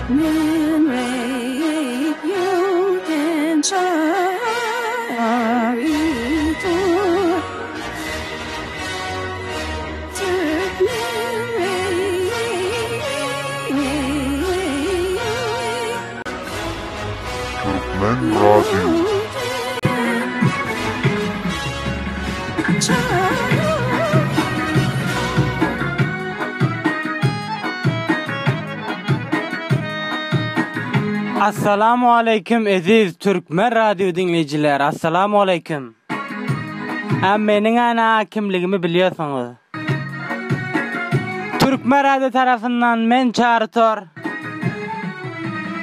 Türkmen radio-den Çary Tor. Türkmen radio. Türkmen radio. Assalamu aleýkum eziz Türkmen radio diňleýjiler Assalamu aleýkum. Hä meniň ana kimligimi bilýärsiňiz. Türkmen radio tarapyndan men Çary Tor.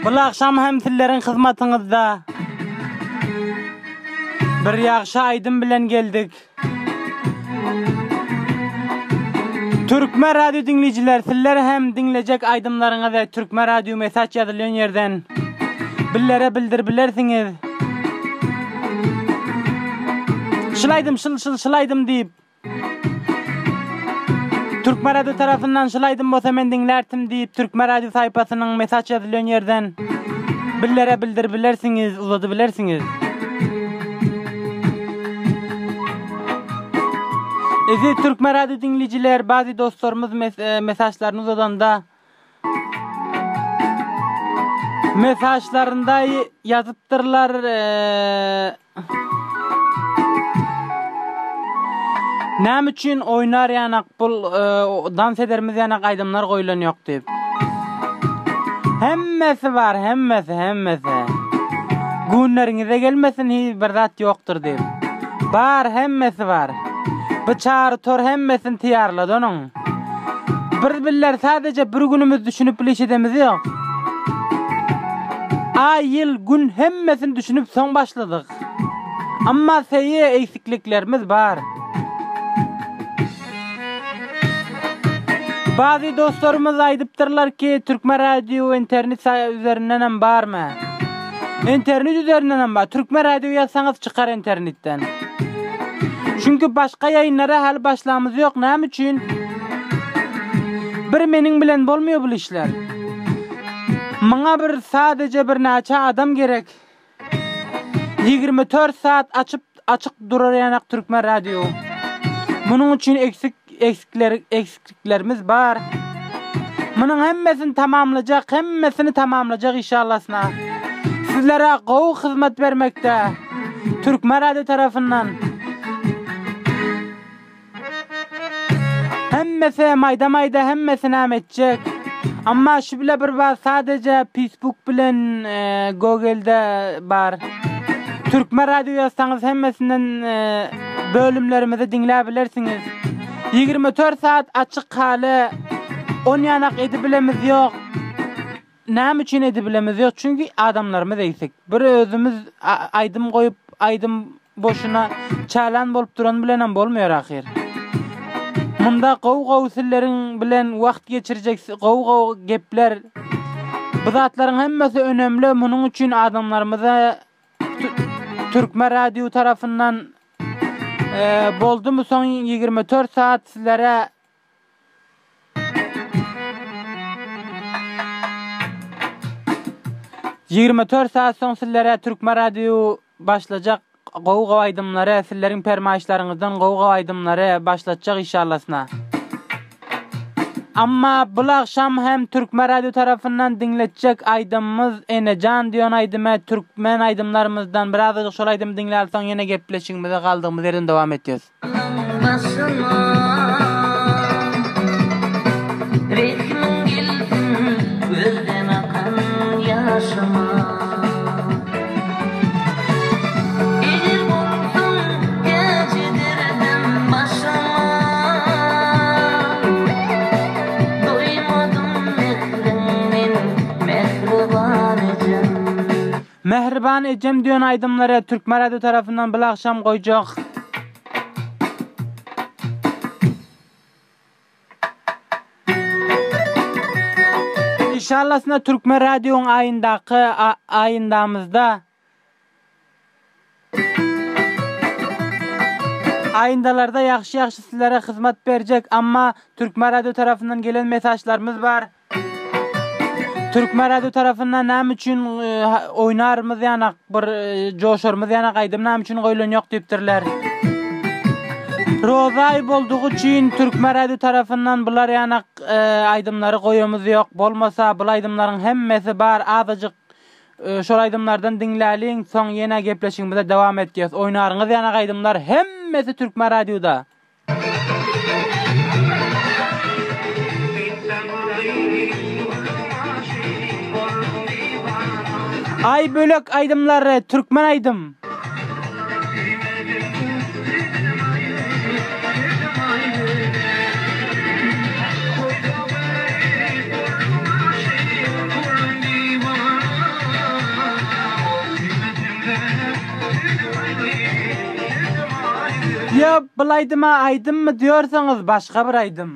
Bu agşam hem sizleriň hyzmatyňyzda bir ýagşy aýdym bilen geldik. Türkmen radio diňleýjiler sizler hem diňlejek aýdymlaryňyzy Türkmen radio mesaç ýazylýan ýerden billere bildir bilersiňiz. Şul aýdym şul şul şul aýdym diýip Türkmen radio tarapyndan şul aýdym bolsa men diňlärtim diýip Türkmen radio saýpasynyň mesaç ýazylýan ýerden billere bildir bilersiňiz uzadyp bilersiňiz. Eziz Türkmen radio diňleýjiler, bazy dostlarymyz mes e, mesaçlaryny uzadanda mesaçlarynda ýazypdyrlar e, Näme üçin oýnar ýanak bul e, dans ederimiz ýanak aýdymlar goýlan ýok diýip. Hemmesi bar, hemmesi, hemmesi. Günleriňize gelmesin hiç bir zat ýokdur diýip. Bar, hemmesi bar. Bu çary tor hemmesini tyýarlady onuň. Bir biller sadece bir günümüz düşünip bir iş edemiz ýok. Aý, ýyl, gün hemmesini düşünip soň başladyk. Amma seýe egsikliklerimiz bar. Bazy dostlarymyz aýdypdyrlar ki, Türkmen radio internet üzerinden hem barmy? Internet üzerinden hem bar. Türkmen radio ýazsaňyz çykar internetden. Çünki başga ýaýynlara häli başlamyz ýok. Näme üçin? Bir meniň bilen bolmaýar bu işler. Muňa bir sadece bir näçe adam gerek. 24 saat açyp açyk durar ýanak Türkmen radio. Munuň üçin eksik eksikler eksikliklerimiz bar. Munuň hemmesini tamamlajak, hemmesini tamamlajak inşallah. Sizlere gowy hyzmat bermekde Türkmen radio tarapyndan Hemmesi maýda-maýda hemmesi näme etjek. Amma şu bile bir bar sadece Facebook bilen e, Google'de bar. Türkmen radio ýazsaňyz hemmesinden e, bölümlerimizi diňläp bilersiňiz. 24 saat açyk hale on ýanak edibilemiz ýok. Näme üçin edibilemiz ýok? Çünki adamlarymyz egsik. Bir özümiz aýdym goýup, aýdym boşuna çalan bolup duran bilenem bolmaýar ahyr. Munda gowy-gowy silleriň bilen wagt geçirjek gowy-gowy gepler. Bu zatlaryň hemmesi önemli. Munuň üçin adamlarymyza Türkmen radio tarapyndan boldumy soň 24 saat sizlere 24 saat soň sizlere Türkmen radio başlajak gowy gowy aýdymlary sizleriň permaýyşlaryňyzdan gowy gowy aýdymlary başlatjak inşallasyna. Amma bul agşam hem Türkmen radio tarapyndan diňletjek aýdymymyz Enejan diýen aýdymy türkmen aýdymlarymyzdan birazajyk şol aýdymy diňläli soň ýene gepleşigimize galdygymyz ýerden dowam etýäs. Mähriban ejem diýen aýdymlary Türkmen radio tarapyndan bil agşam goýjak. Inşallasyna Türkmen radioň aýyndaky aýyndamyzda aýyndalarda ýagşy ýagşy sizlere hyzmat berjek amma Türkmen radio tarapyndan gelen mesaçlarymyz bar. Türkmen radio tarapyndan näme üçin oýnarymyz ýanak bir joşarymyz ýanak aýdym näme üçin goýlan ýok diýipdirler. Rozaý boldugy üçin Türkmen radio tarapyndan bular ýanak aýdymlary goýamyz ýok. Bolmasa bul aýdymlaryň hemmesi bar azajyk şol aýdymlardan diňläliň soň ýene gepleşigimize dowam etýäs. Oýnaryňyz ýanak aýdymlar hemmesi Türkmen radioda. Aý bölek aýdymlary türkmen aýdym. Ýa bul aýdyma aýdymmy diýorsaňyz başga bir aýdym.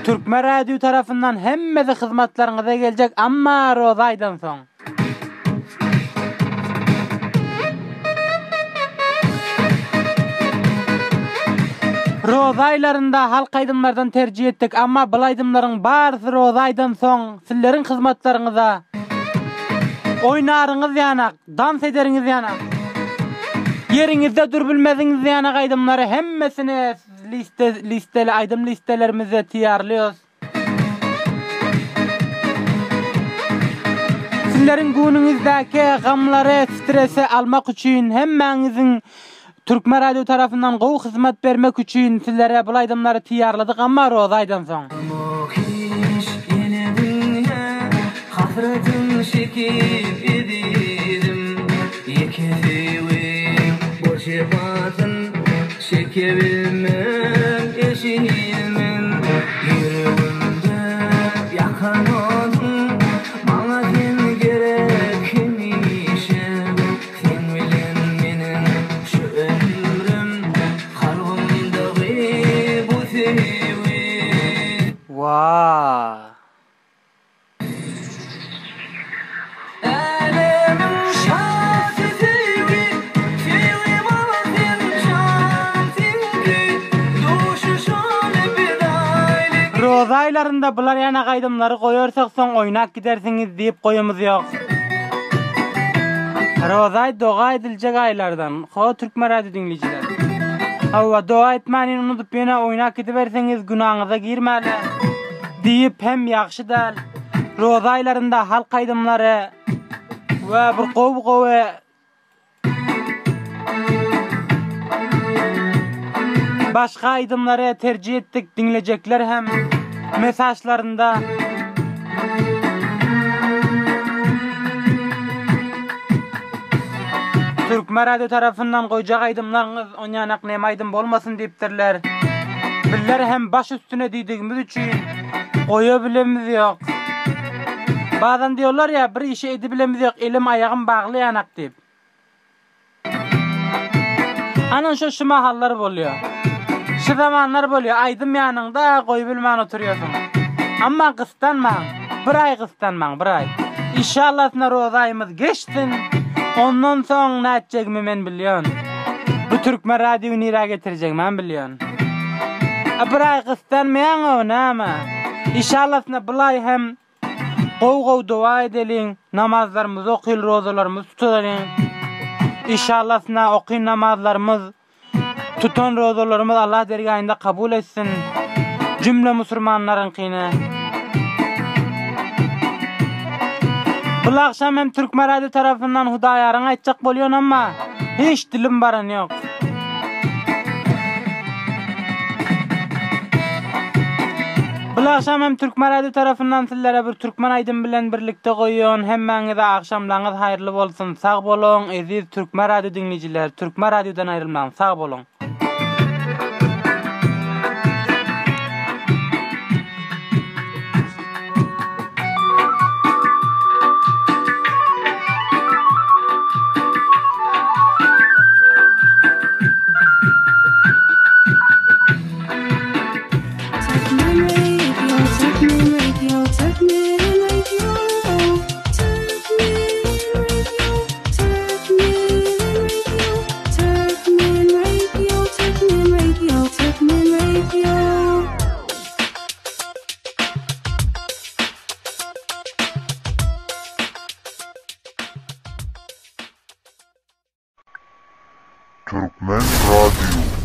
Türkmen radio tarapyndan hemmesi hyzmatlaryňyza geljek amma roza aýdan soň. Roza aýlarynda halk aýdymlardan terjih etdik, amma bul aýdymlaryň barysy roza aýdan soň sizleriň hyzmatlaryňyza oýnaryňyz ýanak, dans ederiňiz ýanak, ýeriňizde durbilmeziňiz ýanak aýdymlary hemmesini liste listeli aýdym listelerimizde tiýarlýos. Sizleriň günüňizdäki gamlary, stresi almak üçin hemmäňiziň Türkmen radio tarapyndan gowy hyzmat bermek üçin sizlere bul aýdymlary tiýarladyk amma Roza aýdan soň. Hiç ene dünýä hasratyn çekip ezizim Ýeke söýgim bor jepasyn Çekebilmen eşilmen Ýüregimde ýakan oduň Maňa sen gerek hemişe Seň bilen meniň şu ömrüm Kalbymdagy bu söýgi. Wah. Älemiň şasy söýgi, söýgi maňa sen janym seňki, duşuşaly biz aýly gije. Roza aýlarynda bular ýanak aýdymlary goýarsak soň oýnap gidersiňiz diýip goýamyz ýok. Roza aý doga ediljek aýlardan. Ho türkmen radio diňleýjiler. Hawa doga etmäni unudyp ýene oýnap gidiberseňiz günaňyza girmäli. Diýip hem ýagşy däl. Roza aýlarynda halk aýdymlary we bir gowy-gowy başga aýdymlary terjih etdik diňlejekler hem mesažlarynda. Türkmen radio tarapyndan goýjak aýdymlaryňyz onýanak neme aýdym bolmasyn diýipdirler. Bizler hem baş üstüne diýdigimiz üçin goýa bilemiz ýok. Bazan diýorlar ýa bir işi edibilemiz ýok elim aýagym bagly ýanak diýip. Ana şo şu mahallar bolýar. Şu zamanlar bolýar aýdym ýanyňda goýubilmän oturýarsyň. Amma gysdanmaň. Bir aý gysdanmaň bir aý. Işallasyna roza aýymyz geçsin. Ondan soň nätjegimi men bilýän. Bu türkmen radioýy nirä getirjegimem bilýän. A bir aý gysdanmaýaňow näme? Işallasyna bul aý hem Gowy gowy doga edeliň, namazlarymyzy okyl rozalarymyzy tutalyň. Inşallasyna okyn namazlarymyz, tutan rozalarymyz Allah dergahynda kabul etsin. Jümle musurmanlaryňkyny. Bul agşam hem Türkmen radio tarapyndan Hudaýaryň aýtjak bolýan amma hiç dilim baran ýok. Bul agşam hem Türkmen Radio tarapyndan sizlere bir türkmen aýdym bilen birlikde goýýan hemmäňize agşamlaňyz haýyrly bolsun sag boluň eziz Türkmen Radio diňleýjiler Türkmen Radiodan aýrylmaň sag boluň. Türkmen Radio.